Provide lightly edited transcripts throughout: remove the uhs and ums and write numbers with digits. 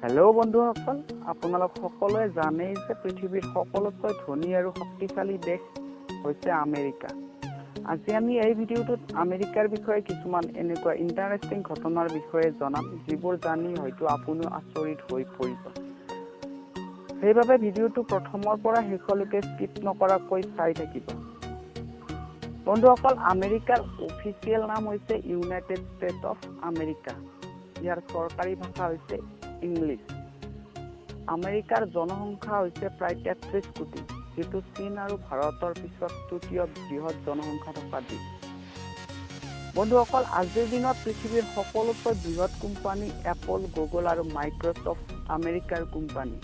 Hello' বন্ধুসকল, আপোনালোক সকলোৱে জানেই যে পৃথিৱীৰ সকলোতকৈ ধনী আৰু শক্তিশালী দেশ হৈছে আমেৰিকা। আজি আমি এই ভিডিঅ'টোত আমেৰিকাৰ বিষয়ে কিছুমান এনেকুৱা ইণ্টাৰেষ্টিং ঘটনাৰ বিষয়ে জনাম, যিবোৰ জানি হয়তো আপুনিও আচৰিত হৈ পৰিব। সেইবাবে ভিডিঅ'টো প্ৰথমৰ পৰা শেষলৈকে স্কিপ নকৰাকৈ চাই থাকিব। বন্ধুসকল, আমেৰিকাৰ অফিচিয়েল নাম হৈছে ইউনাইটেড ষ্টেট অফ আমেৰিকা। ইয়াৰ চৰকাৰী ভাষা হৈছে ইংলিছ। আমেৰিকাৰ জনসংখ্যা হৈছে প্ৰায় 33 কোটি, যিটো চীন আৰু ভাৰতৰ পিছত তৃতীয় বৃহৎ জনসংখ্যা থকা দেশ। বন্ধুসকল, আজিৰ দিনত পৃথিৱীৰ সকলোতকৈ বৃহৎ কোম্পানী এপল, গুগল আৰু মাইক্ৰ'ছফ্ট আমেৰিকাৰ কোম্পানী।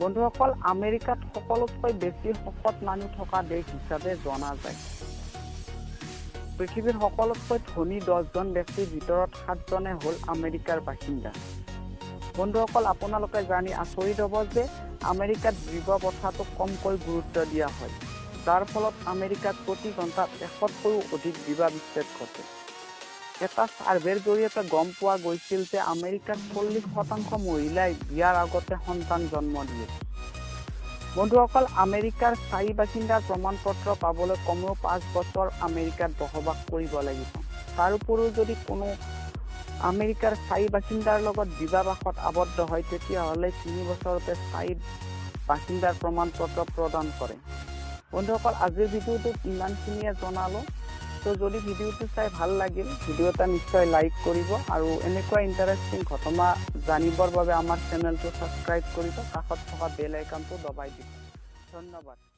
বন্ধুসকল, আমেৰিকাত সকলোতকৈ বেছি শকত মানুহ থকা দেশ হিচাপে জনা যায়। পৃথিৱীৰ সকলোতকৈ ধনী 10জন ব্যক্তিৰ ভিতৰত 7জনে হ'ল আমেৰিকাৰ বাসিন্দা। বন্ধুসকল, আপোনালোকে জানি আচৰিত হ'ব যে আমেৰিকাত বিবাহ প্ৰথাটোক কমকৈ গুৰুত্ব দিয়া হয়, যাৰ ফলত আমেৰিকাত প্ৰতি ঘণ্টাত 100তকৈও অধিক বিবাহ বিচ্ছেদ ঘটে। এটা ছাৰ্ভেৰ জৰিয়তে গম পোৱা গৈছিল যে আমেৰিকাত 40% মহিলাই বিয়াৰ আগতে সন্তান জন্ম দিয়ে। বন্ধুসকল, আমেৰিকাৰ স্থায়ী বাসিন্দাৰ প্ৰমাণ পত্ৰ পাবলৈ কমেও 5 বছৰ আমেৰিকাত বসবাস কৰিব লাগিব। তাৰ উপৰিও যদি কোনো আমেৰিকাৰ স্থায়ী বাসিন্দাৰ লগত বিবাহপাশত আবদ্ধ হয়, তেতিয়াহ'লে 3 বছৰতে স্থায়ী বাসিন্দাৰ প্ৰমাণ পত্ৰ প্ৰদান কৰে। বন্ধুসকল, আজিৰ ভিডিঅ'টোত ইমানখিনিয়ে জনালোঁ। যদি ভিডিঅ'টো চাই ভাল লাগিল, ভিডিঅ' এটা নিশ্চয় লাইক কৰিব আৰু এনেকুৱা ইণ্টাৰেষ্টিং ঘটনা জানিবৰ বাবে আমাৰ চেনেলটো ছাবস্ক্ৰাইব কৰিব, কাষত থকা বেল আইকনটো দবাই দিব। ধন্যবাদ।